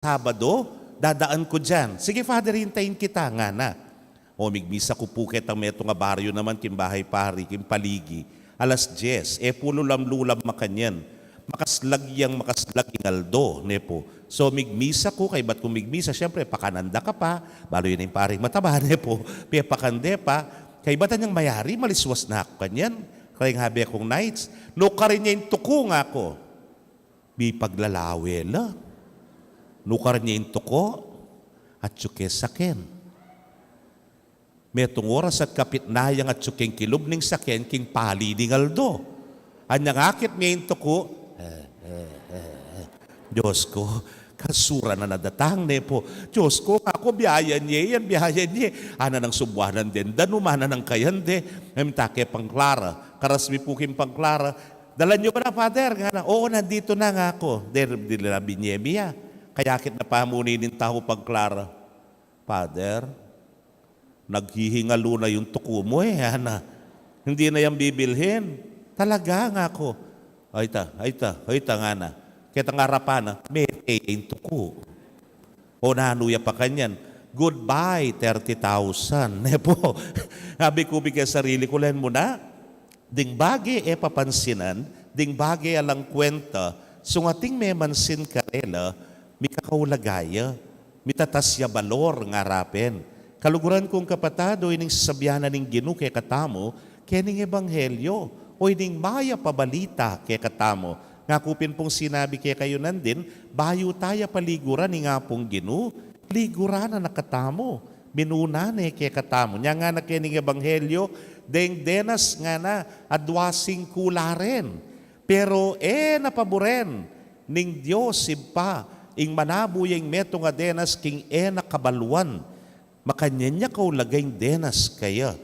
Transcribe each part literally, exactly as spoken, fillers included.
Sabado, dadaan ku diyan. Sige, Father, hintayin kita, ngana. O, migmisa ku pu ketang metung a baryu naman king bahay pari, king paligi. Alas diyes, e pu lulam-lulam makanyan. Makaslag yang makaslag ing aldo, ne pu. So, migmisa ku, kaybat kung migmisa, siyempre, pakanan da ka pa, balu ya ning paring mataba, ne pu. Pepakande pa, kaybat anyang mayari, maliswas na ku kanyan. Kareng habe kung nights, nukarin ya ing tuku, ngaku. Mipaglalawe la. Nukarin ya ing tuku, atyu ke saken. Metung oras at kapit na yang atyu keng kilub ning saken king pali ning aldo. Anyang akit me ing tuku, eh, eh, eh, eh. Diyos ku, kasura na nadatang, ne pu. Diyos ku, ngaku, biayan ye yan, biayan ye. Ana nang subuanan den danum, ana nang kayan de. Em, take pangklara. Karas mi pu king pangklara. Dalan yu ba na, Father? Ngana, oo, nandito na, ngaku. De, di la binye mi ya. Kayakit na pamu ning tau pangklara. Father, naghihingalu na yung tuku mu e, ana. Hindi na yan bibilhin. Talaga, ngaku. Ay ta, ay ta, ay ta, ngana. Ketang arapan na, mete ya ing tuku. O nanu ya pa kanyan, goodbye, thirty thousand. Ne pu, sabi ku king sarili ku, len mu na, ding bage e papansinan, ding bage alang kwenta, sungating memansin karela, mikakaulaga ya, mitatas ya balor ngara pin. Kaluguran kung kapatad, o ining sasabian na ning Ginu kekatamu, kening ebanghelyo, o ining mayap a balita kekatamu. Ngaku pin pung sinabi kekayu nandin, bayu taya paliguran ing Apung Ginu, liguran na na katamu, minuna ne kekatamu. Nya ngana kening ebanghelyo, deng denas ngana, adwa singku la ren. Pero e na paburen ning Dios Ibpa ing manabu ya ing metung a denas king e na kabaluan. Makanyan ya kaulaga ing denas kaya.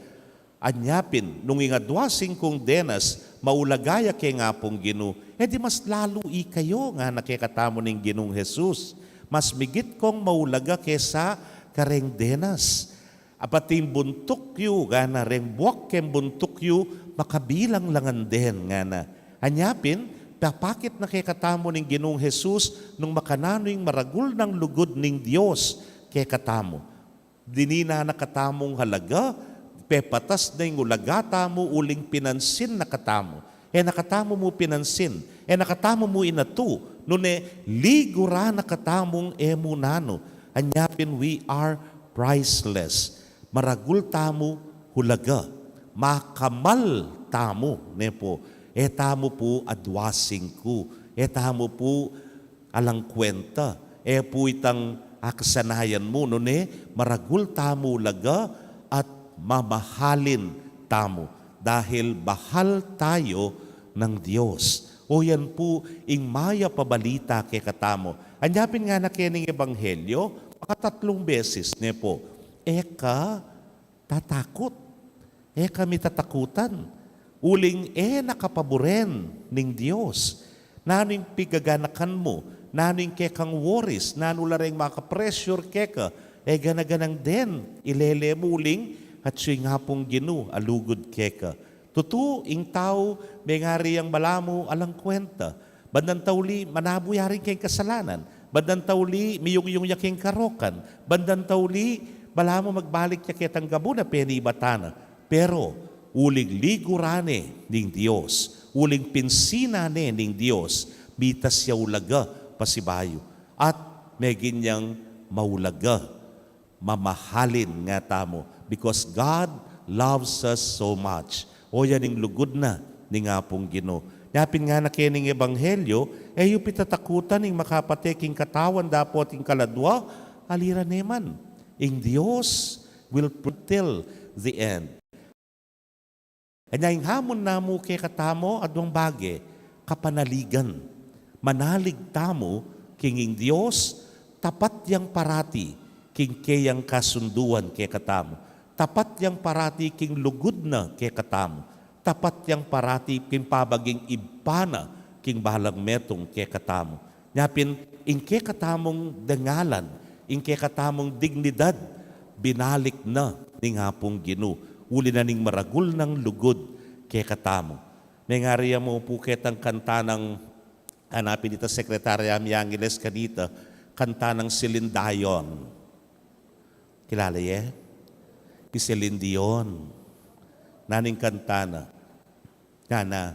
Anya pin, nung ing adwa singkung denas maulaga ya keng Apung Ginu, e di mas lalu ikayu, ngana kekatamu ning Ginung Jesus. Mas migit kong maulaga kesa kareng denas. Pati ing buntuk yu, ngana, reng buak keng buntuk yu, makabilang la ngan den, ngana. Anya pin, papakit na kekatamu ning Ginung Jesus nung makananu ing maragul nang lugud ning Dios kekatamu. Dininan na katamung alaga, pepatas na ing ulaga tamu uling pinansin na katamu. E na katamu mu pinansin, e na katamu mu inatu, nune liguran na katamung e mu nanu. Anya pin, we are priceless. Maragul tamu hulaga. Makamal tamu, ne pu. E tamu pu adwa singku. E tamu pu alang kwenta. E pu itang akasanayan mu, nune maragul tamu hulaga at mamahalin tamu. Dahil bahal tayo ng Diyos. O yan pu ing mayap a balita kekatamu. Anya pin ngana kening ebanghelyo, makatatlung beses, ne pu. E ka tatakut. E ka mitatakutan. Uling e na ka paburen ning Dios. Nanu ing pigaganakan mu, nanu ing kekang worries, nanu la reng maka-pressure keka, e gana-ganang den, ilele mu uling atyu ing Apung Ginu a lugud keka. Tutu, ing tau, mengari yang balamu alang kwenta. Bandang tauli, manabu ya rin keng kasalanan. Bandang tauli, miyungyung ya keng karokan. Bandang tauli, balamu magbalik ya ketang gabun a penibatan na. Pero, uling liguran ne ning Dios, uling pinsinan ne ning Dios, mitas ya ulaga pasibayu. At meging yang maulaga, mamahalin nga tamu, because God loves us so much. O yan ing lugud na ning Apung Ginu. Nya pin ngana kening ebanghelyo, e yu pitatakutan ing makapate king katawan dapot ing kaladwa, ali ra ne man. Ing Dios will protect till the end. Anya ing hamun namu kekatamu, adwang bage, kapanaligan. Manalig tamu king ing Dios, tapat yang parati king keyang kasunduan kekatamu. Tapat yang parati king lugud na kekatamu. Tapat yang parati king pamaging ibpa na king balang metung kekatamu. Nya pin, ing kekatamung dangalan, ing kekatamung dignidad, binalik na ning Apung Ginu, uli na ning maragul nang lugud kekatamu. Mengari ya mu pu ketang kanta nang, hanapin ita sekretarya mi Angeles kanita, Kanta nang Celine Dion. Kilala ye? I Celine Dion. Nanu ing kanta na? Ngana,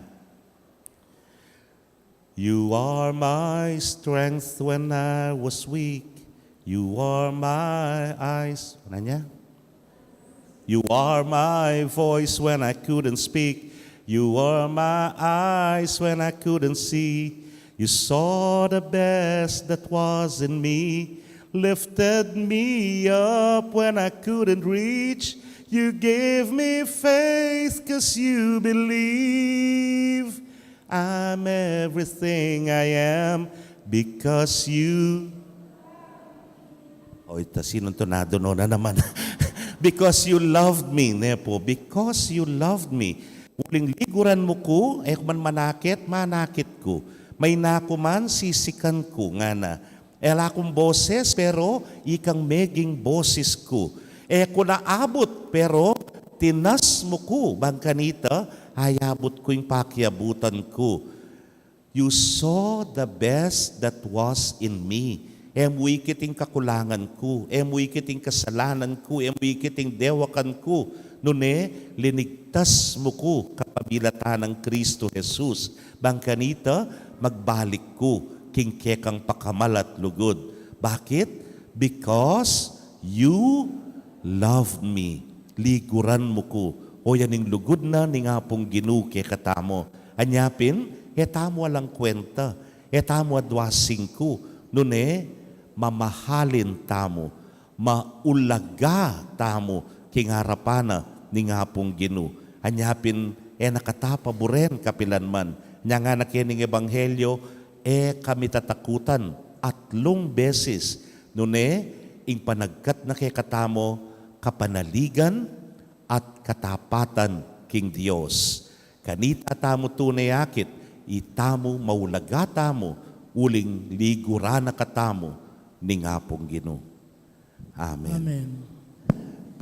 "You are my strength when I was weak. You are my eyes." Nanu ya? "You are my voice when I couldn't speak. You are my eyes when I couldn't see. You saw the best that was in me, lifted me up when I couldn't reach. You gave me faith 'cause you believe. I'm everything I am because you." O, ita, sinuntunado no na naman. "Because you loved me," ne pu, "because you loved me." Uling liguran mu ku, e ku man manakit, manakit ku. Mayna ku man, sisikan ku, ngana. E la kung boses, pero ikang meging boses ku. E ku na abut, pero tinas mu ku, bang kanita, ayabut ku ing pakiabutan ku. You saw the best that was in me. E mu ikit ing kakulangan ku, e mu ikit ing kasalanan ku, e mu ikit ing dewakan ku. Nune, linigtas mu ku kapamilatan nang Kristo Jesus. Bang kanita, magbalik ku king kekang pakamal at lugud. Bakit? Because you loved me. Liguran mu ku. O, yan ing lugud na ning Apung Ginu kekatamu. Anya pin, e tamu alang kwenta, e tamu adwa singku, nune, mamahalin tamu, maulaga tamu king arapan na ning Apung Ginu. Anya pin, e na kata paburen kapilan man. Nya ngana keni ning ebanghelyo, e kami tatakutan atlung beses, nune, ing panagkat na kekatamu, kapanaligan at katapatan king Dios. Kanita tamu tune akit, itamu maulaga tamu, uling liguran na katamu ning Apung Ginu. Amen. Amen.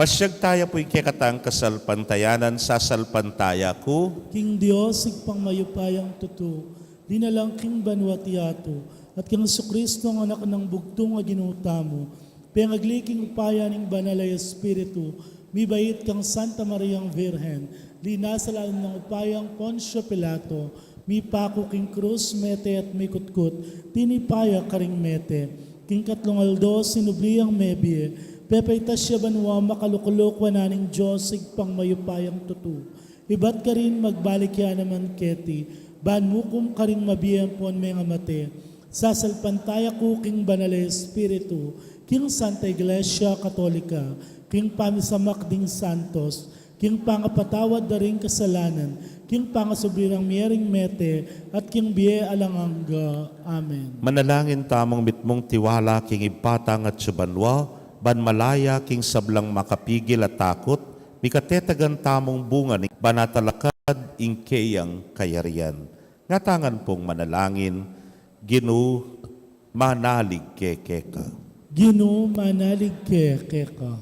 Pasiag taya pu ing kekatang kasalpantayanan, sasalpantaya ku king Dios, Ibpang mayupayang tutu, linalang king banua at yatu, at kang Jesucristo, ang Anak nang bugtung a Ginu tamu, pengagli king upaya ning Banal a Espiritu, mibait kang Santa Mariang Virgen, linasa lalam nang upayang Poncio Pilato, mipaku king krus, mete at mikutkut, tinipa ya karing mete, king katlung aldo sinubli yang mebie, pepaitas ya banua, makalukluk wanan ning Dios, Ibpang mayupayang tutu. Ibat karin magbalik ya naman keti, ban mukum karing mabie ampon mengamate. Sasalpantaya ku king Banal a Espiritu, king Santa Iglesia Katolika, king pamisamak ding santos, king pangapatawad da ring kasalanan, king pangasubli rang mie ring mete, at king bie alang angga. Amen. Manalangin tamung mitmung tiwala king Ibpa tang atsu banua, ban malaya king sablang makapigil a takut, mikatetagan tamung bunga ning banal a lakad ing keyang kayarian. Ngatangan pung manalangin. Ginu, manalig ke keka. Ginu, manalig ke keka.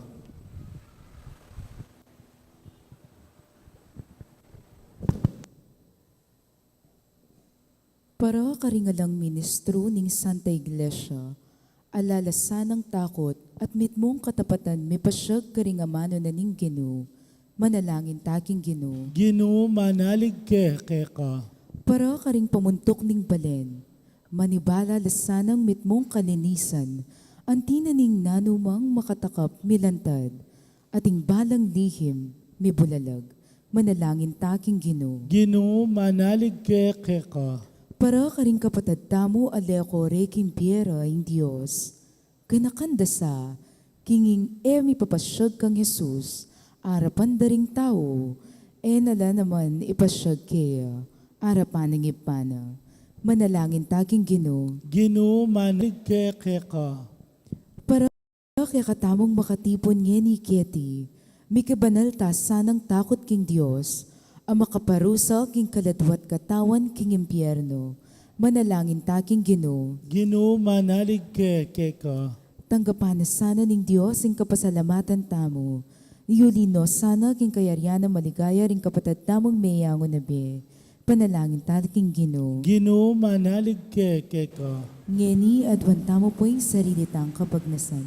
Para karing alang ministru ning Santa Iglesia, ala la sanang takut at mitmung katapatan mipasiag karing amanu na ning Ginu, manalangin ta king Ginu. Ginu, manalig ke keka. Para karing pamuntuk ning balen, manibala la sanang mitmung kalinisan, anti na ning nanumang makatakap milantad, at ing balang lihim mibulalag, manalangin ta king Ginu. Ginu, manalig ke keka. Para karing kapatad tamu a leko re king bie ra ing Dios, ganakan da sa, king ing e mipapasiag kang Jesus arapan da ring tau, e na la naman ipasiag keya arapan ning Ibpa na, manalangin ta king Ginu. Ginu, manalig ke keka. Para kekatamung makatipun ngeni keti, mikibanal ta sanang takut king Dios, a makaparusa king kaladwa't katawan king impyernu, manalangin ta king Ginu. Ginu, manalig ke keka. Tanggapan na sana ning Dios ing kapasalamatan tamu, yuli no sana king kayarian a maligaya ring kapatad tamung meyangu na bie, Panalangin tala king Ginu. Ginu, manalig ke keka. Ngeni aduan tamu pu ing sarili tang kapagnasan.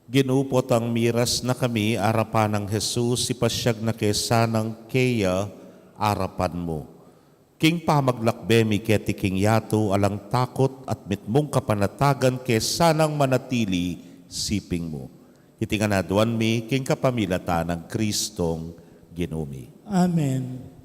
Ginu, potang miras na kami arapan nang Jesus, ipasyag na ke sanang keya arapan mu. King pamaglakbe mi keti king yatu, alang takut at mitmung kapanatagan ke sanang manatili siping mu. Iti ngan aduan mi king kapamilatan nang Kristong Ginu mi. Amen.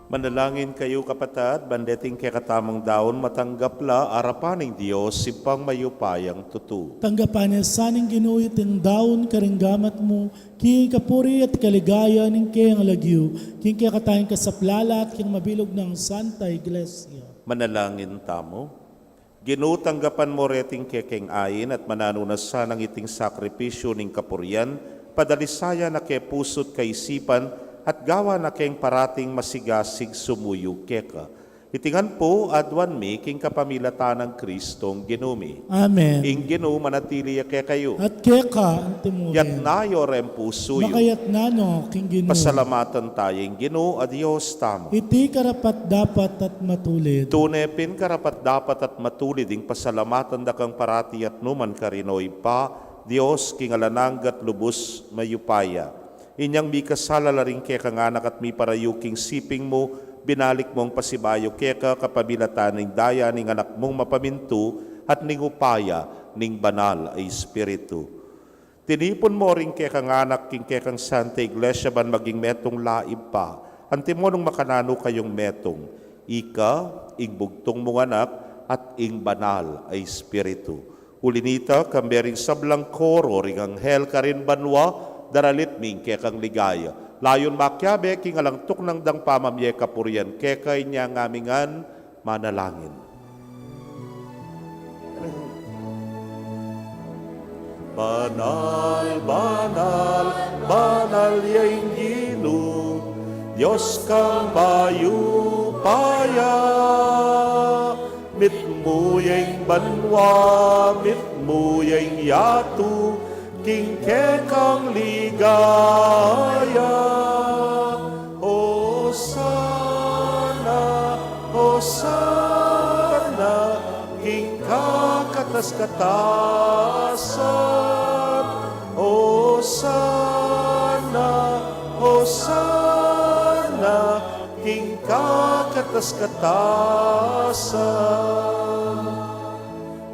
Manalangin kayu, kapatad, ban deting kekatamung daun matanggap la arapan ning Dios, Ibpang mayupayang tutu. Tanggapan na sa ning Ginu iting daun karing gamat mu, king kapurian at kaligayan ning kayang lagyu, king kekatang kasaplalan at king mabilug nang Santa Iglesia. Manalangin tamu. Ginu, tanggapan mu reting kekeng ain at mananu na sanang iting sakripisyu ning kapurian, padalisayan na ke pusu't kaisipan, at gawan na keng parating masigasig sumuyu keka. Iti ngan pu aduan mi king kapamilatan nang Kristong Ginu mi. Amen. Ing Ginu manatili ya kekayu. At keka antimurin. Yatna yu reng pusu yu. Makayatna no king Ginu. Pasalamatan taya ing Ginu a Dios tamu. Iti karapat-dapat at matulid. Tune pin karapat-dapat at matulid ing pasalamatan da kang parati at nu man karin, o Ibpa, Dios king alang angga at lubus mayupaya. Inyang mikasala la ring kekang anak at miparayu king siping mu, binalik mung pasibayu keka kapamilatan ning daya ning Anak mung mapamintu at ning upaya ning Banal a Espiritu. Tinipun mu ring kekang anak king kekang Santa Iglesia ban maging metung la, Ibpa. Antimo nung makananu kayung metung, ika, ing bugtung mung Anak, at ing Banal a Espiritu. Uli nita, kambe ring sablang koro ring anghel karin banua, daralit mi ing kekang ligaya. Layun makiabe king alang tuknang dang pamamie kapurian keka. Inya ngan mi ngan manalangin. Banal, banal, banal ya ing Ginu, Dios kang mayupaya. Mitmu ya ing banua, mitmu ya ing yatu, king kekang ligaya. Hosana, Hosana, king kakatas-katasan. Hosana, Hosana, king kakatas-katasan.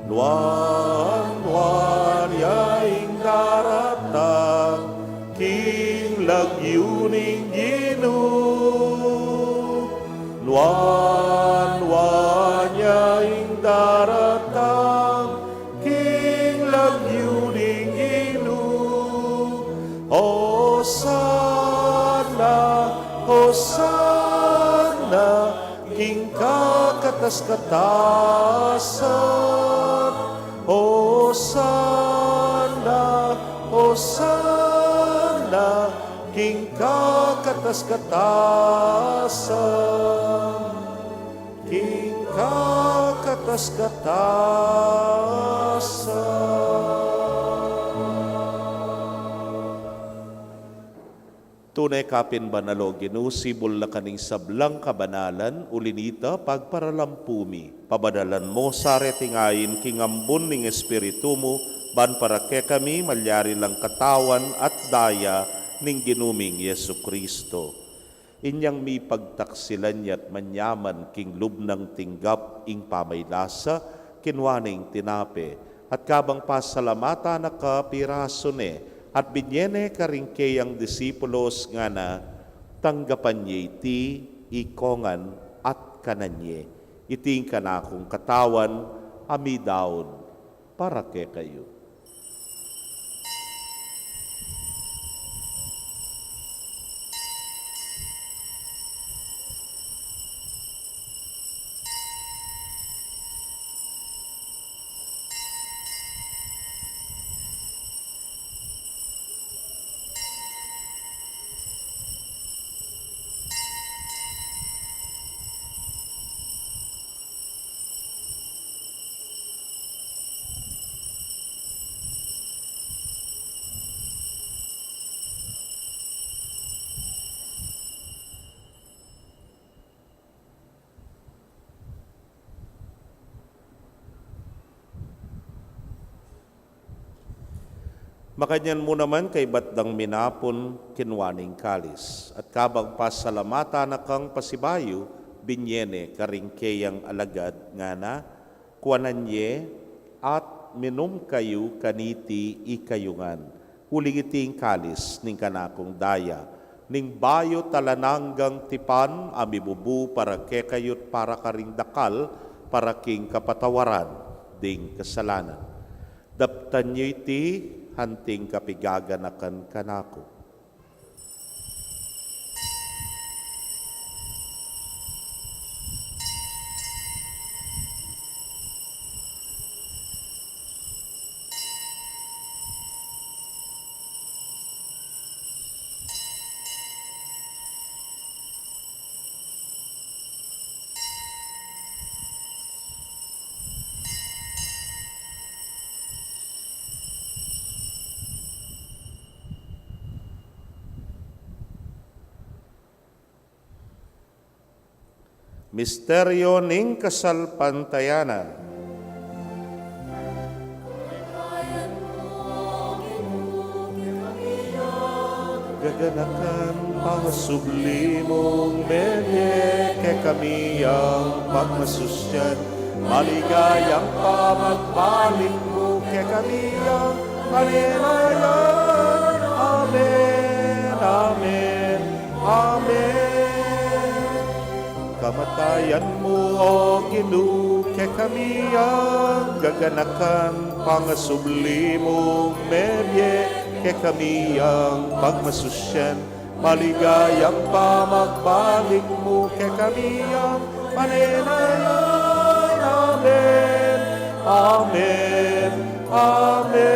Nuan, nuan ya ing daratang king lagyu ning Ginu. Nuan, nuan ya ing daratang king lagyu ning Ginu. Hosana, Hosana, king kakatas-katasan. Hosana, Hosana, king kakatas-katasan. King kakatas-katasan. Tune ka pin banal, o Ginu, sibul na ka ning sablang kabanalan, uli nita pagparalampu mi. Pabanalan mu sa reting ain king ambun ning Espiritu mu, ban para kekami malyari lang katawan at daya ning Ginu ming Jesucristo. Inyang mipagtaksilan ya't manyaman king lub nang tinggap ing pamaylasa, kinua ne ing tinape, at kabang pasalamatan na ka, pirasu ne, at binye ne karing keyang disipulos, ngana: Tanggapan ye iti ikongan at kanan ye. Iti ing kanakung katawan a midaun para kekayu. Makanyan mu naman kaybat dang minapun, kinua ne ing kalis, at kabang pasalamatan na kang pasibayu, binye ne karing keyang alagad, ngana: Kuanan ye at minum kayu kaniti ikayu ngan, uling iti ing kalis ning kanakung daya, ning bayu at alang anggang tipan, a mibubu para kekayu't para karing dakal, para king kapatawaran ding kasalanan. Daptan yu iti anting kapigaganakan kanaku. Misteryo ning kasalpantayanan. Gaganakan pangasubli mung mebie kekami yang pagmasusyan, maligayang pamagbalik mu kekami yang manenaya. Amen, amen, amen. Kamatayan mu, O Ginu, kekami yang gaganakan, pangasubli mung mebie kekami yang pagmasusyan, maligayang pamagbalik mu kekami yang manenaya. Amen, amen, amen.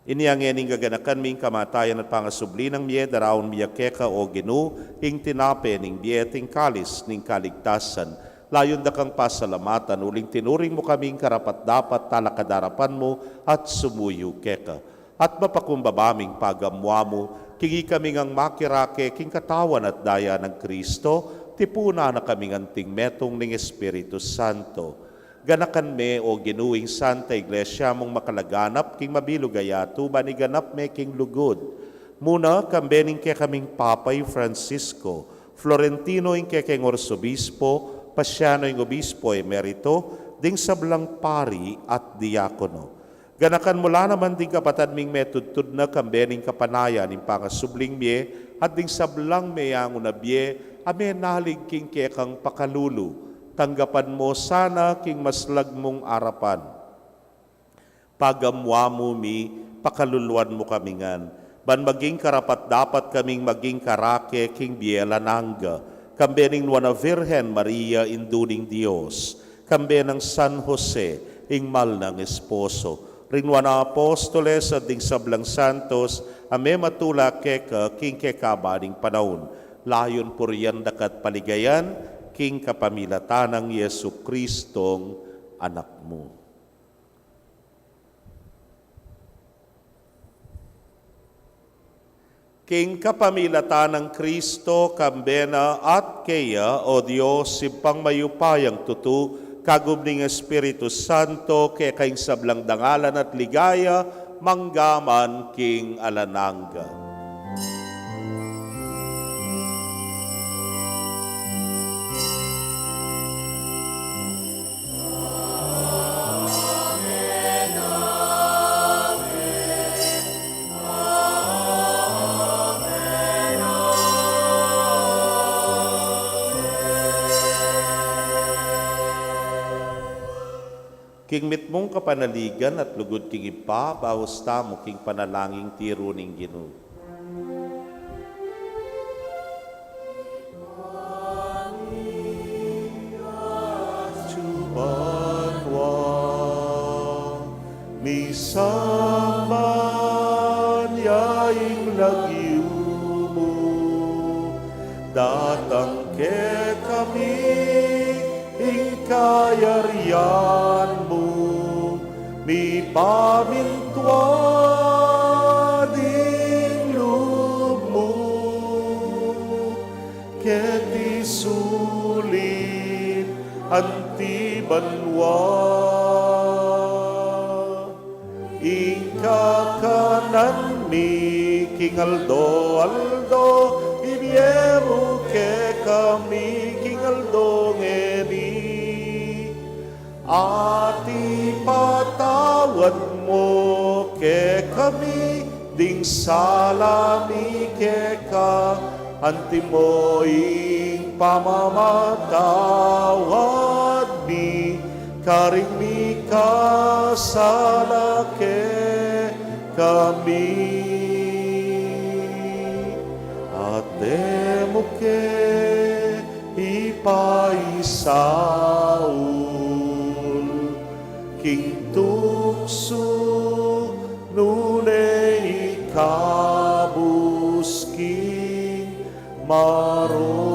Inya ngening gaganakan mi ing kamatayan at pangasubli nang mie, daraun mi ya keka, O Ginu, ing tinape ning bie at ing kalis ning kaligtasan. Layun da kang pasalamatan, uling tinuring mu kaming karapat-dapat talakad king arapan mu at sumuyu keka. At mapakumbaba ming pagamuan mu, king ikami ngang makirake king katawan at daya nang Kristo, tipunan na kaming anting metung ning Espiritu Santo. Ganakan me, O Ginu, ing Santa Iglesia mung makalaganap king mabilug a yatu, ban iganap me king lugud. Muna, kambe ning kekaming Papa i Francisco, Florentino ing kekeng Arsobispo, Paciano ing Obispo Emerito, ding sablang pari at diakono. Ganakan mu la naman ding kapatad ming metudtud na kambe ning kapanayan ning pangasubling mie, at ding sablang meyangu na bie a menalig king kekang pakalulu. Tanggapan mu sana king maslag mung arapan. Pagamuan mu mi, pakaluluan mu kami ngan, ban maging karapat-dapat kaming maging karake king bie alang angga, kambe ning Nuan a Virgen Maria, Indu ning Dios, kambe nang San Jose, ing mal nang esposo, ring nuan a apostoles at ding sablang santos a mematula keka king kekaban ning panaun, layun purian daka at paligayan king kapamilatan nang Jesucristong Anak mu. King kapamilatan nang Kristo, kambe na at keya, o Dios, Ibpang mayupayang tutu, kagum ning Espiritu Santo, keka ing sablang dangalan at ligaya, mangga man king alang angga. King mitmung kapanaligan at lugud king Ibpa, baus tamu king panalangin tiru ning Ginu. Banua, misamban ya ing lagyu mu, datang kekami ing kayarian mu, mipamintuan ing lub mu keti sulip anti banua. Ing kakanan mi king aldo-aldo, ibie mu kekami king aldo ngeni. At ipatawad mu kekami ding sala mi keka, antimo ing pamamatawad mi karing mikasala kekami. At e mu ke ipaisaul king tuksu, nune ikabus king marok.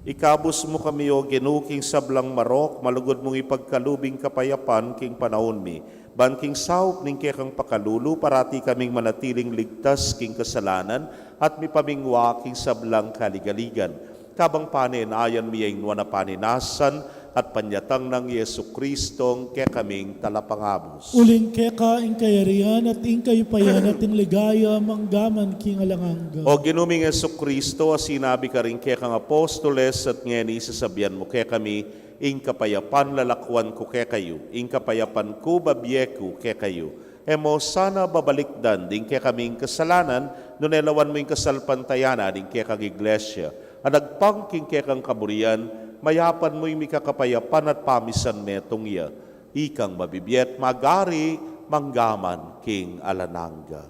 Ing Ikabus mu kami, O Ginu, king sablang marok, malugud mung ipagkalub ing kapayapan king panaun mi. Ban king saup ning kekang pakalulu, parati kaming manatiling ligtas king kasalanan at mipamingwa king sablang kaligaligan. Kabang panenayan mi ing nuan a paninasan at panyatang nang Jesucristo, kekaming talapangabus. Uling keka ing kayarian at ing kayupayan at ing ligaya manggaman king alang angga. O Ginu ming Jesucristo, a sinabi karing kekang apostoles at ngeni sasabian mu kekami, ing kapayapan lalakuan ku kekayu, ing kapayapan ku babie ku kekayu. E mu sana babalikdan ding kekaming kasalanan, nune lawan mu ing kasalpantayanan ning kekang iglesia a nagpang king kekang kaburian, mayapan mu ing mikakapayapan at pamisan metung ya. Ikang mabibie at magari manggaman king alang angga.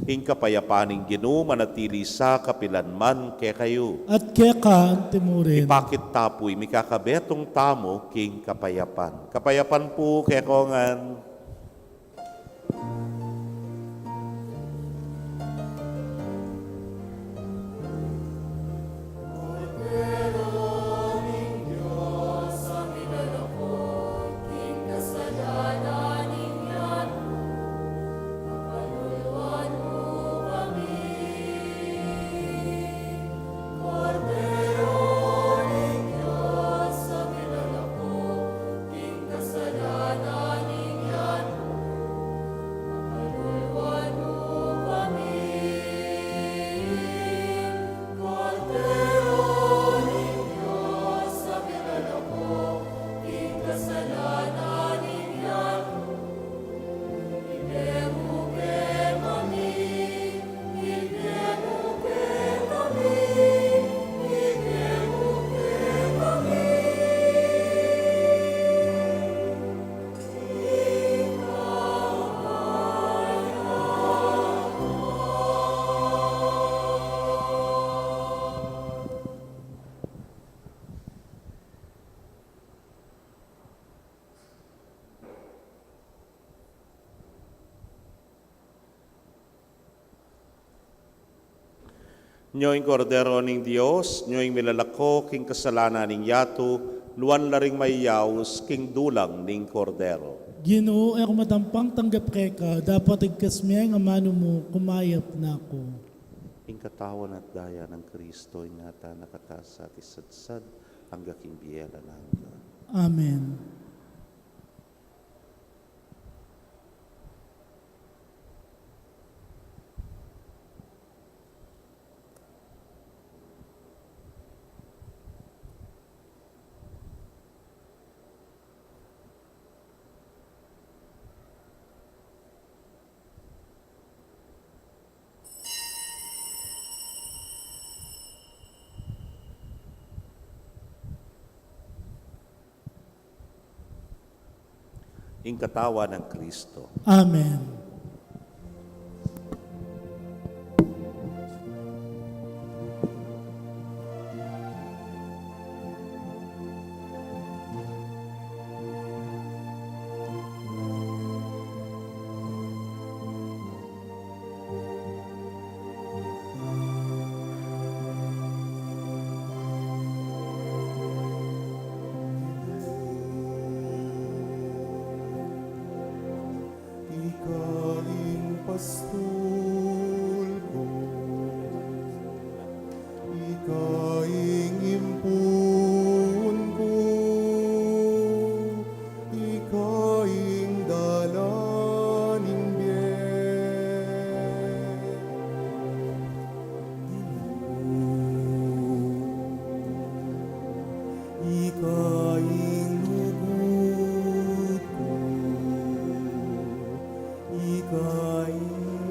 Ing kapayapan ning Ginu manatili sa kapilan man kekayu. At keka anti mu rin. Ipakit ta pu ing mikakabetung tamu king kapayapan. Kapayapan pu kekongan. Nyo ing Kordero ning Dios, nyo ing milalako king kasalanan ning yatu, luan la ring mayayaus king dulang ning Kordero. Ginu, e ku matampang tanggap keka, dapot igkas me ing amanu mu, kumayap na ku. Ing katawan at daya nang Kristo, ingatan na katamu at isadsad, angga king bie alang angga. Amen. Ing katawan nang Kristo. Amen. Ika ing pastul ku, ika ing impun ku, ika ing dalan ning bie. Ika ing lugud ku, ika ing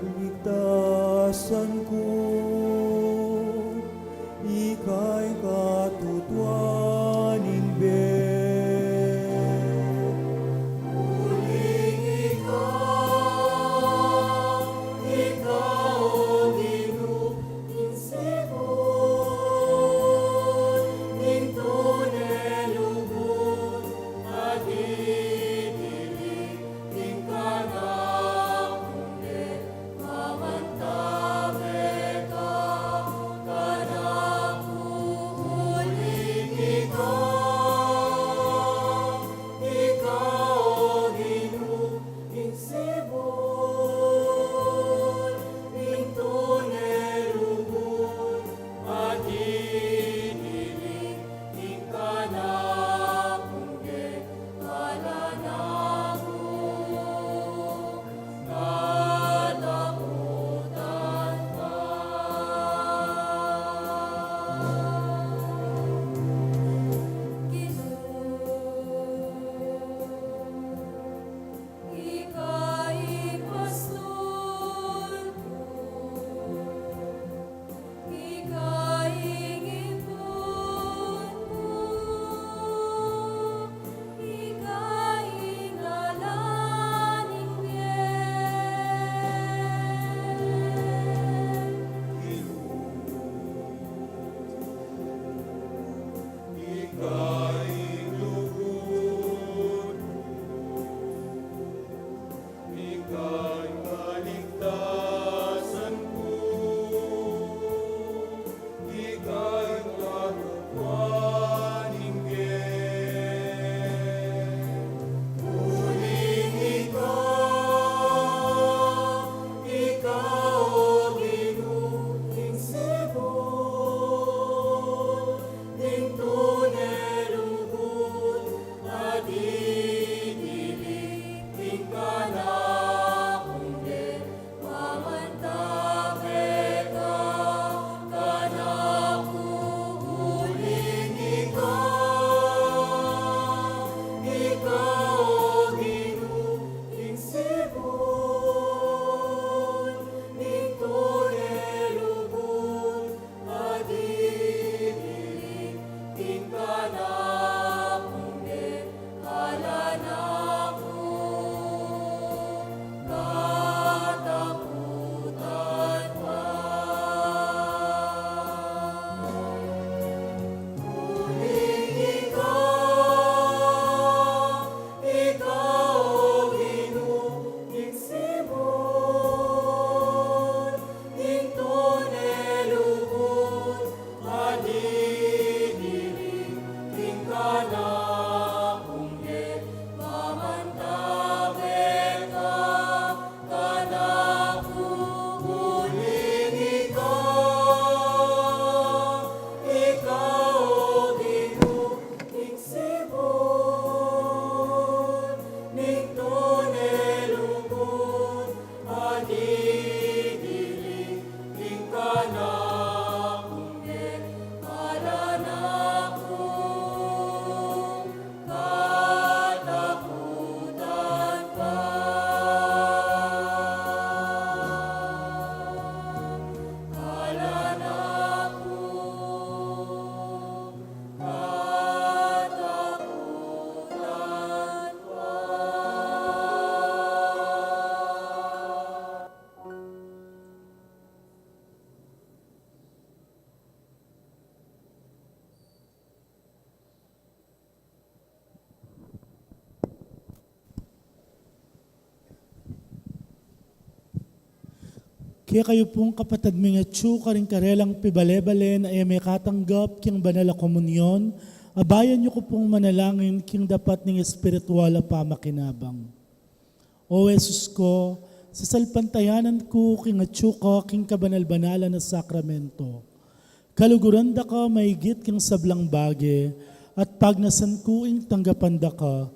Kekayu pung kapatad ming atsu karing karelang pibale-balen a e mekatanggap king banal a komunyon, abayan yu ku pung manalangin king dapat ning espiritual a pamakinabang. O Jesus ku, sasalpantayanan ku king atsu ka king kabanal-banalan a sakramento. Kaluguran da ka maigit king sablang bage, at pagnasan ku ing tanggapan da ka.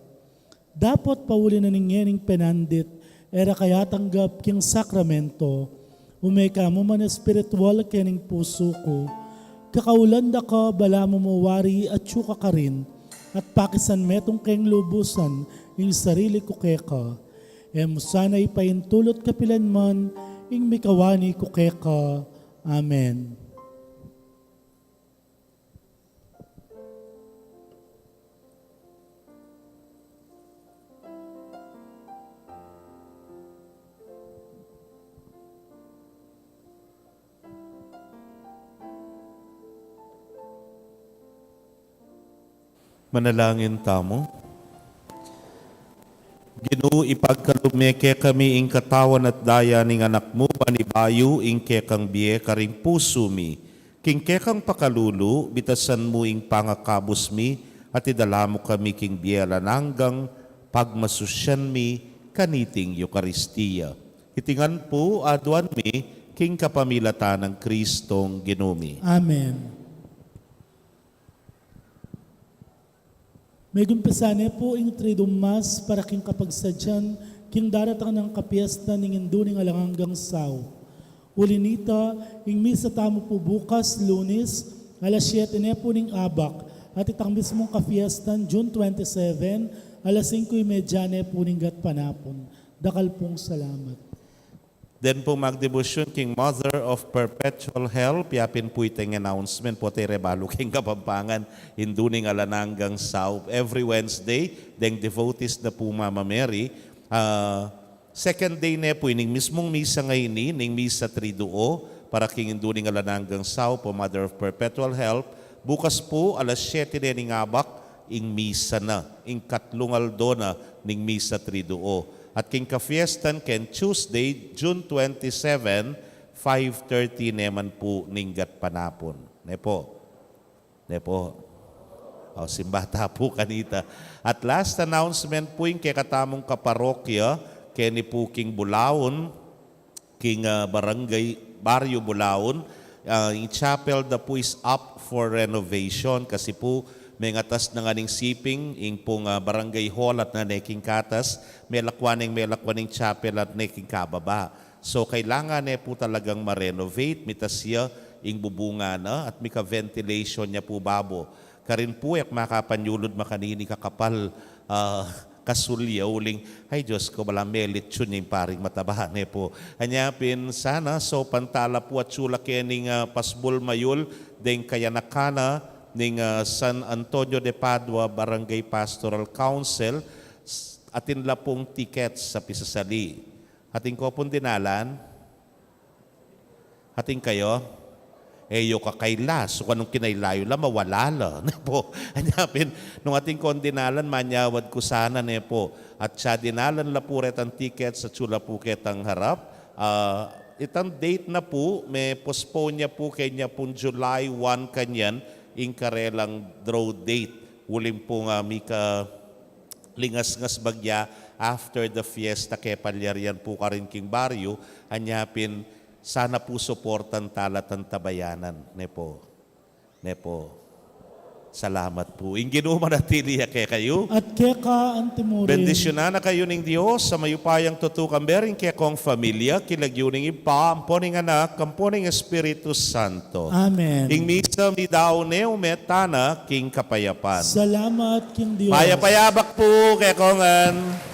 Dapot pauli na ning ngening penandit, e ra ka yatanggap king sakramento, ume ka mu man espiritual kening pusu ku. Kakaulan da ka balamu mu wari atsu ka karin, at pakisan metung keng lubusan ing sarili ku keka. E mu sana ipaintulut kapilan man ing mikawani ku keka. Amen. Manalangin tamu. Ginu, ipagkalub me kekami ing katawan at daya ning Anak mu, ban ibayu ing kekang bie karing pusu mi. King kekang pakalulu, bitasan mu ing pangakabus mi, at idala mu kami king bie alang anggang pagmasusyan mi kaniting Eukaristia. Iti ngan pu aduan mi king kapamilatan nang Kristong Ginu mi. Amen. Megumpisa ne pu ing Triduum Mass para king kapagsadyan king daratang nang kapiestan ning Indu ning Alang Anggang Saup. Uli nita, ing misa tamu pu bukas, Lunes, alas siete ne pu ning abak, at itang mismung kapiestan, June twenty-seven, alas singko y media ne pu ning gatpanapun. Dakal pung salamat. Den pung magdebosyon king Mother of Perpetual Help, yapin pu itang announcement pu, te rebalu king Kapampangan, Indu ning Alang Anggang Saup. Every Wednesday, deng devotees na pu Mama Mary. Ah, second day ne pu, ining mismung misa ngeni, ning misa Triduo, para king Indu ning Alang Anggang Saup o Mother of Perpetual Help, bukas pu, alas siete ne ning abak, ing misa na, ing katlung aldo na ning misa Triduo. At king kapiestan ken Tuesday, June twenty-seven, five thirty ne man pu ning gatpanapun. Ne pu. Ne pu. O, simba ta pu kanita. At last announcement pu ing kekatamung kaparokya, keni pu king Bulaon, king, ah, barangay, Baryo Bulaon, ah, ing chapel da pu is up for renovation kasi pu mengatas na ngan ing siping, ing pung, ah, barangay hall at na ne king katas, melakwan ing, melakwan ing chapel at ne king kababa. So, kailangan ne pu talagang ma-renovate, mitas ya ing bubungan na, at mika-ventilation ya pu babo. Karin pu, e ku makapanyulud makanini kakapal, ah, kasulya uling, ay Diyos ku, bala melitsyon ya ing paring mataba, ne pu. Anya pin sana, so pantala pu atsu la kening, ah, pasbul mayul deng kayanakan na ning, ah, San Antonio de Padua Barangay Pastoral Council, s-, atin la pung tickets a pisasali. Atin ko pung dinalan? Atin kayu? E yu kakaila, so kanung kinaila yu la, mawala la, ne pu. Anya pin, nung atin kong dinalan, manyawad ku sana, ne pu. At sa dinalan la pu retang tickets, atsu la pu ketang harap. Ah, itang date na pu, me-postpone ya pu keni pung July one kanyan, ing karelang draw date. Uling pung, ah, mika lingasngas bagya after the fiesta, kepalyarian pu karin king baryo, anya pin sana pu suportan tala tang tabayanan, ne pu. Ne pu. Salamat pu. Ing Ginu manatili ya kekayu. At keka anti murin. Bendisyunan na kayu ning Dios a mayupayang tutu, kambe ring kekong familia, king lagyu ning Ibpa, ampo ning Anak, ampo ning Espiritu Santo. Amen. Ing misa meyari ne, ume tana king kapayapan. Salamat king Dios. Mayap a abak pu kekongan.